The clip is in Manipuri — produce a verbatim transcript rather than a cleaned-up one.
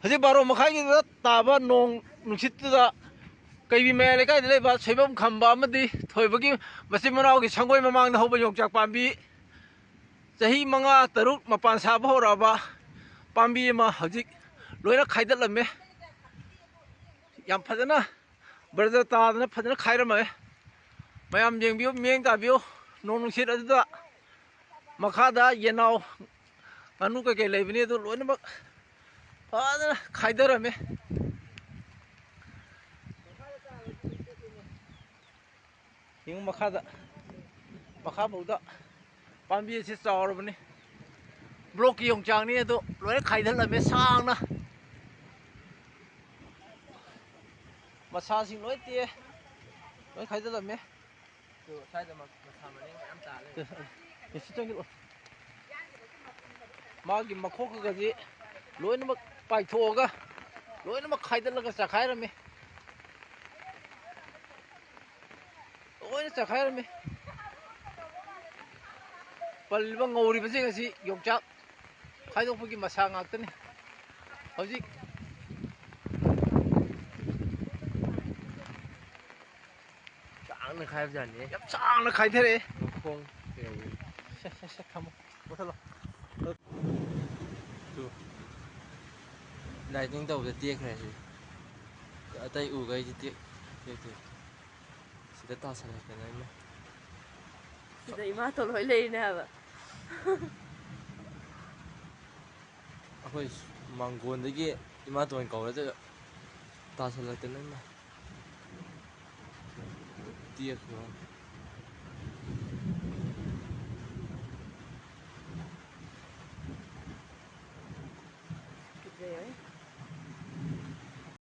ꯍꯧꯖꯤꯛ ꯕꯥꯔꯣ ꯃꯈꯥꯏꯒꯤꯗꯨꯗ ꯇꯥꯕ ꯅꯣꯡ ꯅꯨꯡꯁꯤꯠꯇꯨꯗ ꯀꯩꯕꯤ ꯃꯌꯥꯏ ꯂꯩꯀꯥꯏꯗ ꯂꯩꯕ ꯁꯣꯏꯕꯝ ꯈꯝꯕ ꯑꯃꯗꯤ ꯊꯣꯏꯕꯒꯤ ꯃꯆꯤꯟ ꯃꯅꯥꯎꯒꯤ ꯁꯪꯒꯣꯏ ꯃꯃꯥꯡꯗ ꯍꯧꯕ ꯌꯣꯡꯆꯥꯛ ꯄꯥꯝꯕꯤ ꯆꯍꯤ ꯃꯉꯥ ꯇꯔꯨꯛ ꯃꯄꯥꯟ ꯁꯥꯕ ꯍꯧꯔꯛꯑꯕ ꯄꯥꯝꯕꯤ ꯑꯃ ꯍꯧꯖꯤꯛ ꯂꯣꯏꯅ ꯈꯥꯏꯗꯠꯂꯝꯃꯦ꯫ ꯌꯥꯝ ꯐꯖꯅ ꯕ꯭ꯔꯖ ꯇꯥꯗꯅ ꯐꯖꯅ ꯈꯥꯏꯔꯝꯃꯦ꯫ ꯃꯌꯥꯝ ꯌꯦꯡꯕꯤꯌꯨ, ꯃꯤꯠꯌꯦꯡ ꯇꯥꯕꯤꯌꯨ꯫ ꯅꯣꯡ ꯅꯨꯡꯁꯤꯠ ꯑꯗꯨꯗ ꯃꯈꯥꯗ ꯌꯦꯅꯥꯎ, ꯉꯥꯅꯨ ꯀꯩꯀꯩ ꯂꯩꯕꯅꯤ, ꯑꯗꯨ ꯂꯣꯏꯅꯃꯛ ꯐꯖꯅ ꯈꯥꯏꯗꯔꯝꯃꯦ꯫ ꯌꯦꯡꯉꯨ ꯃꯈꯥꯗ, ꯃꯈꯥ ꯐꯥꯎꯗ ꯄꯥꯝꯕꯤ ꯑꯁꯤ ꯆꯥꯎꯔꯕꯅꯤ꯫ ꯕ꯭ꯂꯣꯛꯀꯤ ꯌꯣꯡꯆꯥꯛꯅꯤ, ꯑꯗꯣ ꯂꯣꯏꯅ ꯈꯥꯏꯗꯠꯂꯝꯃꯦ ꯁꯥꯡꯅ꯫ ꯃꯁꯥꯁꯤꯡ ꯂꯣꯏ ꯇꯦꯛꯑꯦ, ꯂꯣꯏ ꯈꯥꯏꯗꯠꯂꯝꯃꯦ꯫ ꯑꯗꯨ ꯁ꯭ꯋꯥꯏꯗ ꯃ-, ꯃꯁꯥ ꯃꯔꯦꯡ ꯃꯌꯥꯝ ꯇꯥ ꯂꯩꯔꯦ꯫ ꯀꯩꯁꯨ ꯆꯪꯁꯤꯜꯂꯣ꯫ ꯃꯥꯒꯤ ꯃꯈꯣꯛꯀꯁꯤ ꯂꯣꯏꯅꯃꯛ ꯄꯥꯏꯊꯣꯛꯑꯒ, ꯂꯣꯏꯅꯃꯛ ꯈꯥꯏꯗꯠꯂꯒ ꯆꯈꯥꯏꯔꯝꯃꯤ꯫ ꯂꯣꯏꯅ ꯆꯈꯥꯏꯔꯝꯃꯤ꯫ ꯄꯜꯂꯤꯕ ꯉꯧꯔꯤꯕꯁꯤꯡ ꯑꯁꯤ ꯌꯣꯡꯆꯥꯛ ꯈꯥꯏꯗꯣꯛꯄꯒꯤ ꯃꯁꯥ ꯉꯥꯛꯇꯅꯤ꯫ ꯍꯧꯖꯤꯛ ꯁꯥꯡꯅ ꯈꯥꯏꯕꯖꯥꯠꯅꯤ꯫ ꯌꯥꯝ ꯁꯥꯡꯅ ꯈꯥꯏꯊꯔꯛꯑꯦ꯫ ꯃꯈꯣꯡ ꯀꯩꯗꯧꯕꯩ? ꯁꯦ, ꯁꯦ, ꯁꯦ, ꯊꯝꯃꯣ꯫ ꯃꯨꯊꯠꯂꯣ꯫ ꯇꯨ꯫ ꯂꯥꯏꯇꯤꯡ ꯇꯧꯕꯗ ꯇꯦꯛꯈ꯭ꯔꯦ ꯁꯤ꯫ ꯑꯇꯩ ꯎꯈꯩꯗꯤ ꯇꯦꯛ-, ꯇꯦꯛꯇꯦ꯫ ꯁꯤꯗ ꯇꯥꯁꯜꯂꯛꯇꯅ ꯏꯃꯥ꯫ ꯁꯤꯗ ꯏꯃꯥꯇꯣꯟ ꯍꯣꯏ ꯂꯩꯔꯤꯅꯦ ꯍꯥꯏꯕ꯫ ꯑꯩꯈꯣꯏ ꯃꯥꯡꯒꯣꯟꯗꯒꯤ ꯏꯃꯥꯇꯣꯟ ꯀꯧꯔ ꯆꯠꯂ-, ꯇꯥꯁꯜꯂꯛꯇꯅ ꯏꯃꯥ꯫ ꯇꯦꯛꯈ꯭ꯔꯦ꯫